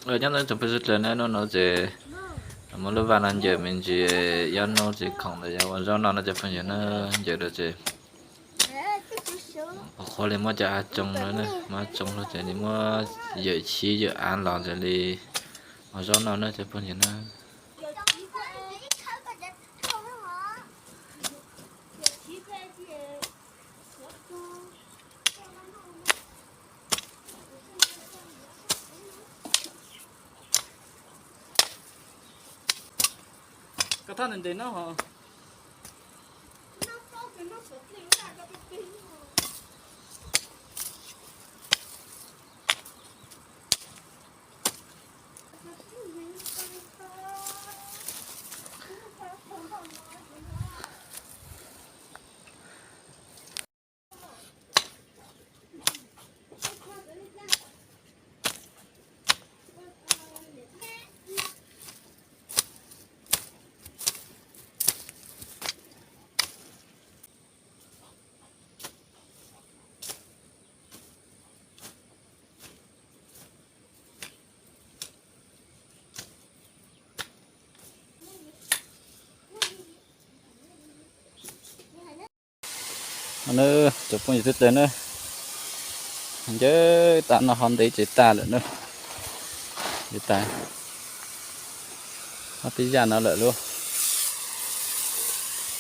Nyob ntawm tsoom phooj ywg sawv daws na, hnub no ces muab lub vaj no ncaws me ntsis, ib ob hnub tsis khoom ntawd yuav ua zaub noj no cov phooj ywg na. Ncaws rau ces qhuav qhuav li muab cov av tsoo no, muab tsoo lug ces li muab yawm chiv yawm av los ces li ua zaub noj na cov phooj ywg na. Koj thaj ntev ntev no. Cov phooj ywg sawv daws na, ncaws tas no ho ntev ces tag lawm na. Ncaws tas ob peb zaj no lawm lauj.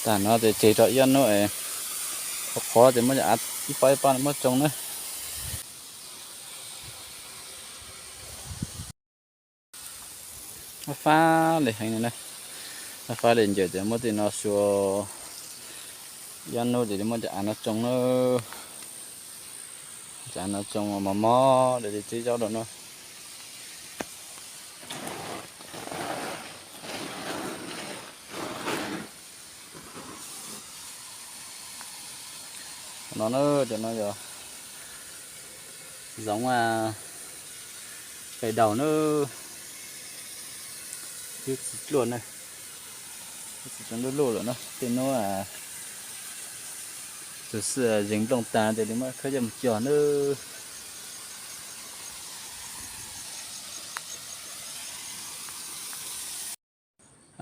Tag no ces tseg rau ib ob hnub, qhuav qhuav ces muab cov av ib pob ib pob muab tsoo na. Fab fab li heev na, fab fab li ncaws ces muab tej no xyuas ib ob hnub ces muab cov av no tsoo na. Cov av no tsoo mos mos li tib zaub rau na. No na, cov no yog zoov qe daus na, twb tsis dluaj na, twb tsis tau luj luj lawm na, tej hnub tus xwb zeeg nplooj tas ces li muab khawb coj mus cog na.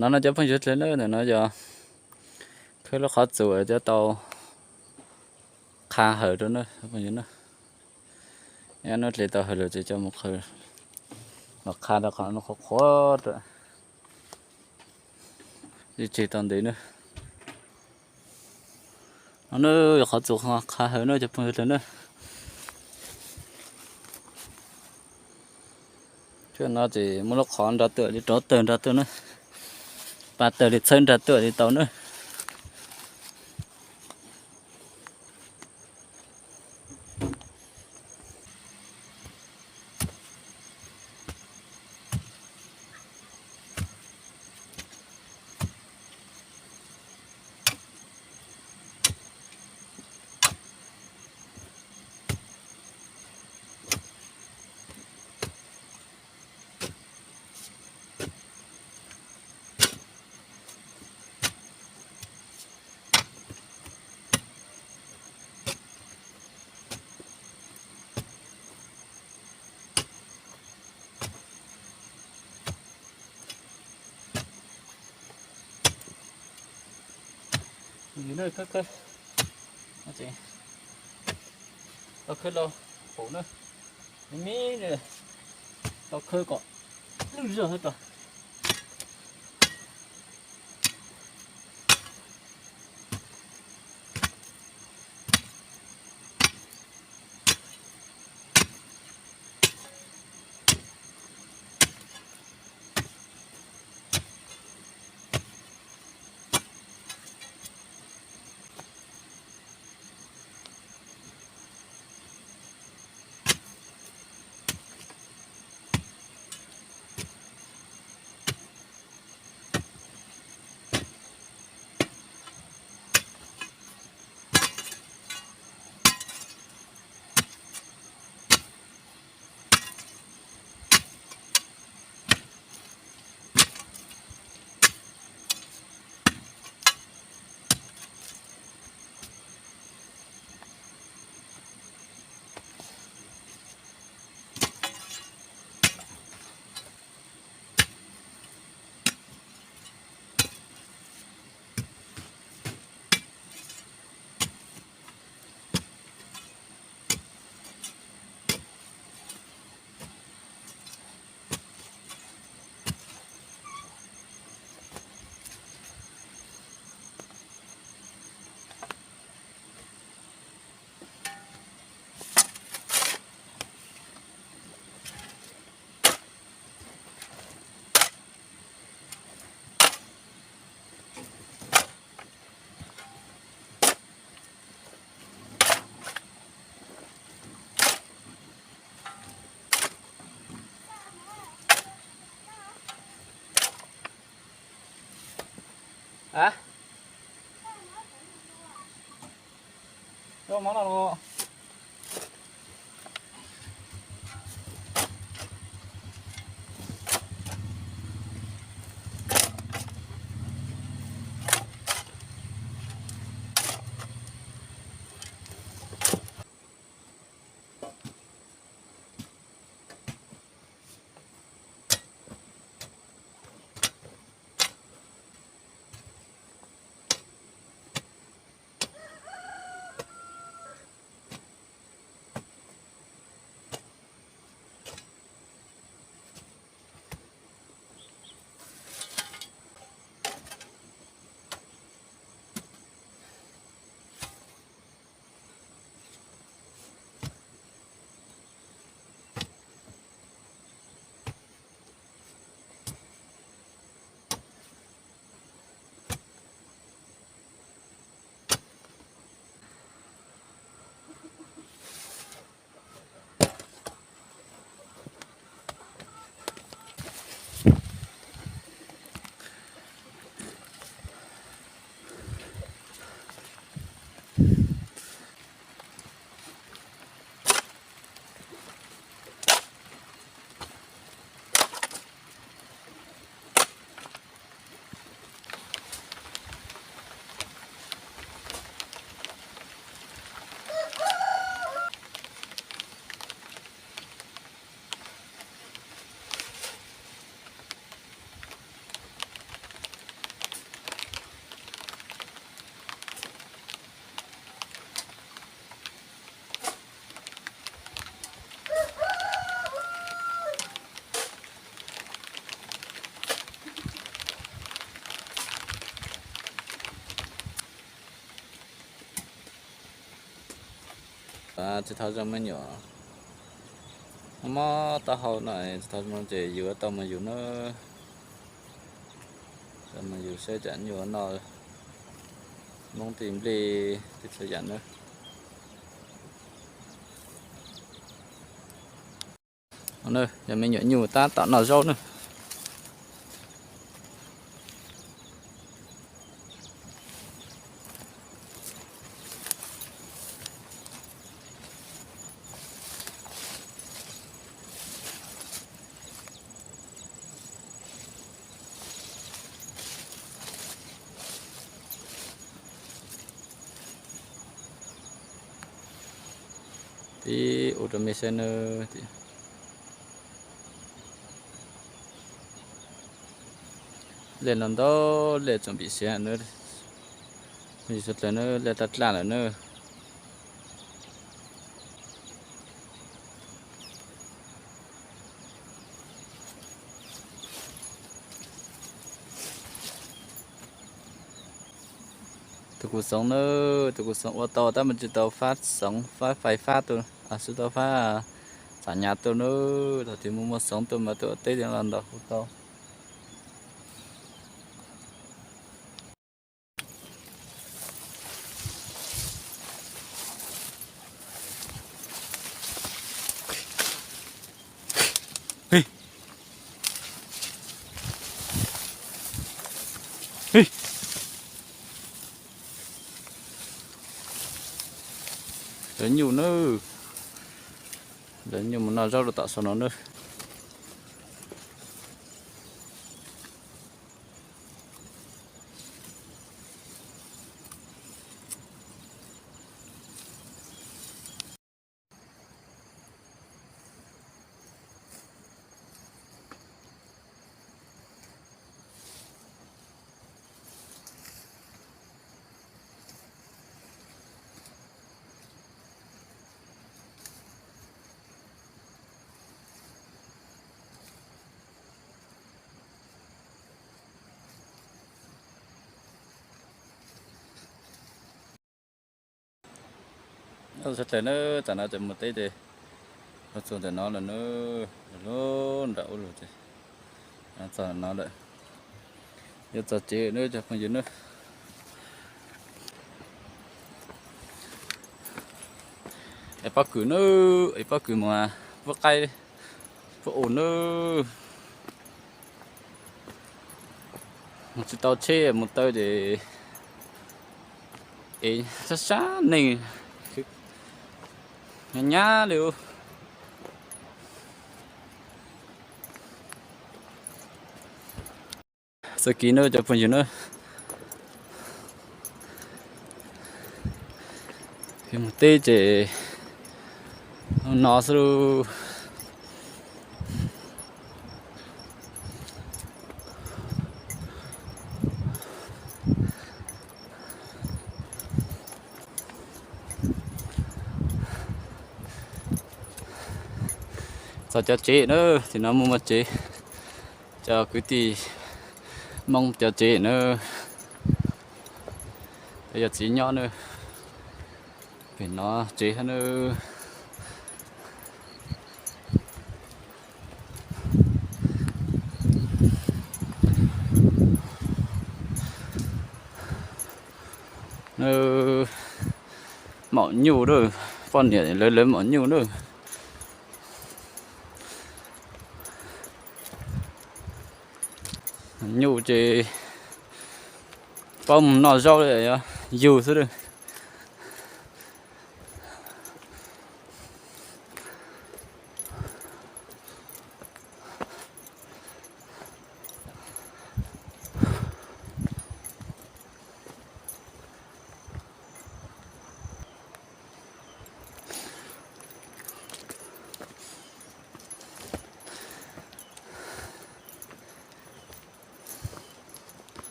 No no cov phooj ywg sawv daws na, ntawm no yog khawb lub qhov txus coj tau qha hawm rau na phooj ywg na. Ib hnub dle tau hawm lawm ces coj mus qhwv los qha rau qhov no qhuav qhuav rau, tseg tau ntev na. No na yog qhov txus qha hawm na cov phooj ywg sawv daws na. Thaum no ces muab lub qhov nrad tuaj li rov tawg nrad tuaj na, pa tawg li txhawb nrad tuaj li tau na. Tau khawb lauj, pum na, me me, tau khawb kom lwj zog hab rau. A, rau mov no los. Tsis tau zoo me nyuam, mob taub hau no, tsis tau zoo ces yus tau mus yus na, tau mus yus saib tsam nyuj no, noob tis nplej tib txhua yam na. Yog me nyuam nyuj tab tom noj zaub na. Peb ua rau mej saib nawb. Lej no ntau, lej tsoom pim siav nawb, phooj ywg sawv dlawg nawb, lej taj dlaj lawm nawb. Tus kuv xoov nawb, tus kuv xoov ua tau tab mas tsis tau fab xoov, fab fais fab tus, tsis tau fab xam nyas tus nawb. Thaum twg muaj muaj xoov tus mas tus ua teb los ntaus kuv tau. Lawv nyuj nawb, lawv nyuj mus noj zaub rau tom saum no nawb. Sawv dlawg nawb, tam no tseem mus teb ces ua txuas ntawm no lawm nawb, lub nram ub lug ces txog no lawm. Yuav txog tsev nawb cov phooj ywg nawb. Es pob kws nawb, es pob kws mus pub qaib pub us nawb. Tsis tau tsheb mus taw ces es sab sab neeg nyab nyab li. Txoj kev no cov phooj ywg na, mus teb ces no xwb lauj. Txog cov tsev na, tim no muaj muaj tsev. Cov kwv tij Hmoob cov tsev na, yog txiv nyob na, pem no tsev na. Maum nyuj na, poj niam lawv lawv maum nyuj na. Nyuj ces paub mus noj zaub li, yug xwb.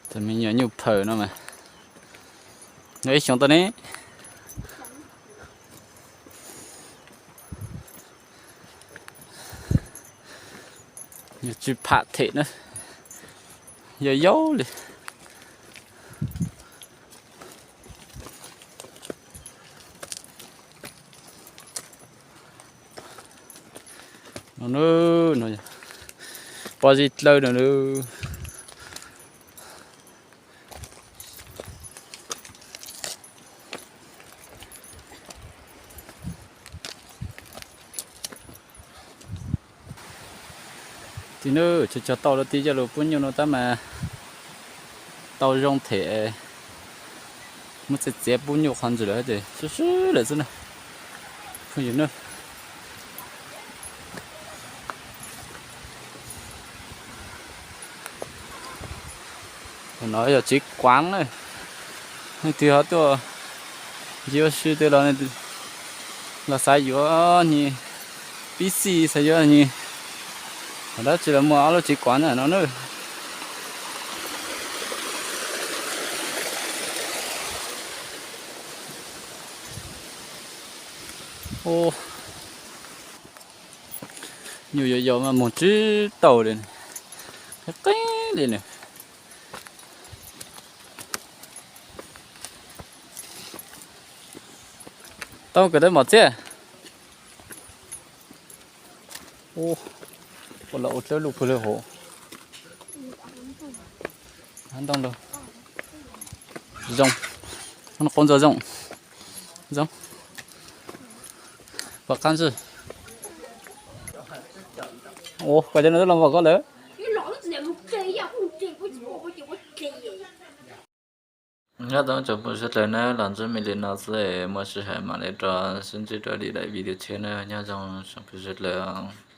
Cov me nyuam nyuj phaws no mas, no ib xyoo tau ne, tsis pham them na, yog yau li. No, no, pob zeb dlawb no. Tim no tsis tshua tau lawm, tim coj los pub nyuj no tab mas tau zoo them, muab txiav txiav pub nyuj qhov ntsis lawm ces swb swb lawm xwb na. Phooj ywg na, no yog tsev kuav na, leej twg ho tuaj ncig ua si tej los, los xav yuav nyi pib xij xav yuav nyi, dab tsi los muaj ob lub tsev kuav na no na. Nyuj yau yau mas mus tsis tau li, qeeb qeeb li na. Tau kawm tau mom txiaj. Ua los ua dlawb luj pug lawm hauv. Ntoo lawm. Zoo. Qub ntxuag zoo. Zoo. Pom qab ntswj. Ua koj cov no twb los npog koj lawm. Nyob zoo tsoom phooj ywg sawv daws na, los ntsib me li no xwb, muaj sij hawm mam li rov sib ntsib rau daim video tshiab na, nyob zoo tsoom phooj ywg sawv daws.